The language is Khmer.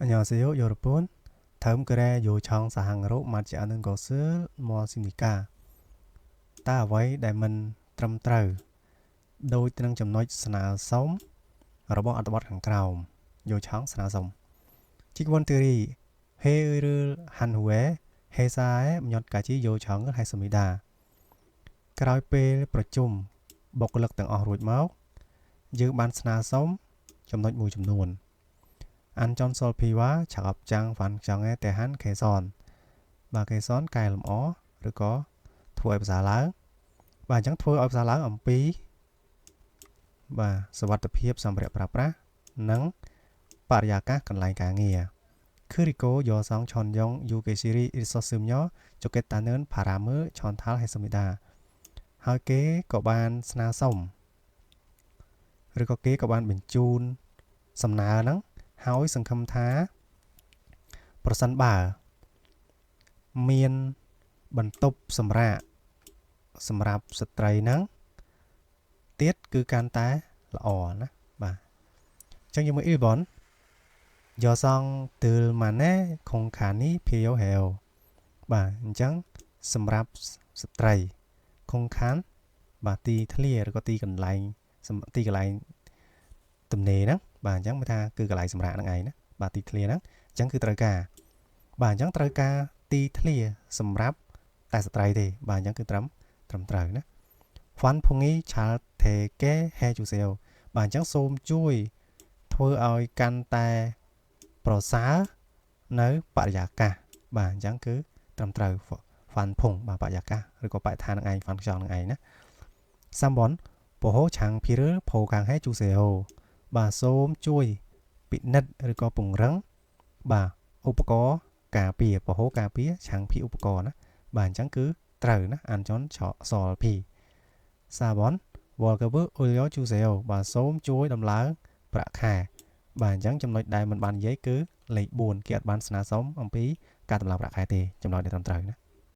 안녕하세요, 여러분. 다음 글의 요청 사항으로 맞지 않은 것을 무엇입니까? តើអ្វីដែលមិនត្រឹមត្រូវដូចនឹងចំណុចស្នើសុំរបស់អត្ថបទខាងក្រោម 요청 ស្នើសុំ 직원들이 회의를 한 후에 회사에 몇 가지 요청을 했습니다. ក្រោយពេលប្រជុំបុគ្គលិកទាំងអស់រួចមក យើងបានស្នើសុំចំណុចមួយចំនួន 안전설비와 작업장 환경에 대한 개선 បាទ 개선 កែលម្អឬក៏ធ្វើឲ្យប្រសើរឡើងបាទអញ្ចឹងធ្វើឲ្យប្រសើរឡើងអំពីបាទសុវត្ថិភាពសម្ភារៈប្រើប្រាស់និងបរិយាកាសកន្លែងការងារ 그리고 여성 전용 휴게실이 있었으면 좋겠다는 바람을 전달했습니다. ហើយគេក៏បានស្នើសុំឬក៏គេក៏បានបញ្ជូនសំណើហ្នឹងហើយសង្ឃឹមថាប្រសិនបើមានបន្ទប់សម្រាកសម្រាប់ស្ត្រីហ្នឹងទៀតគឺកាន់តែល្អណាបាទអញ្ចឹងយើងមើល 1번 여성들만의 공간이 필요해요. បាទអញ្ចឹងសម្រាប់ស្ត្រី 공간 បាទទីធ្លាឬក៏ទីកន្លែងទីកន្លែងទំនេរហ្នឹងបាទអញ្ចឹងមានថាគឺកន្លែងសម្រាកហ្នឹងឯងណាបាទទីធ្លាហ្នឹងអញ្ចឹងគឺត្រូវការបាទអញ្ចឹងត្រូវការទីធ្លាសម្រាប់តែស្ត្រីទេបាទអញ្ចឹងគឺត្រឹមត្រឹមត្រូវណា 환풍이 잘 되게 해주세요. បាទអញ្ចឹងសូមជួយធ្វើឲ្យកាន់តែប្រសើរនៅបរិយាកាសបាទអញ្ចឹងគឺត្រឹមត្រូវ 환풍 បាទបរិយាកាសឬក៏បរិស្ថាននឹងឯង 환경 នឹងឯងណា 3번 보호 장비를 보강해 주세요. បាទសូមជួយពិនិត្យឬក៏ពង្រឹងបាទឧបករណ៍ការពារ 보호 ការពារ 장비 ឧបករណ៍ណាបាទអញ្ចឹងគឺត្រូវណា 안전설비. 4번 월급을 올려주세요. បាទសូមជួយដំឡើងប្រាក់ខែបាទអញ្ចឹងចំណុចដែលមិនបាននិយាយគឺលេខ4គេអត់បានស្នើសុំអំពីការដំឡើងប្រាក់ខែទេចំណុចដែលត្រឹមត្រូវណា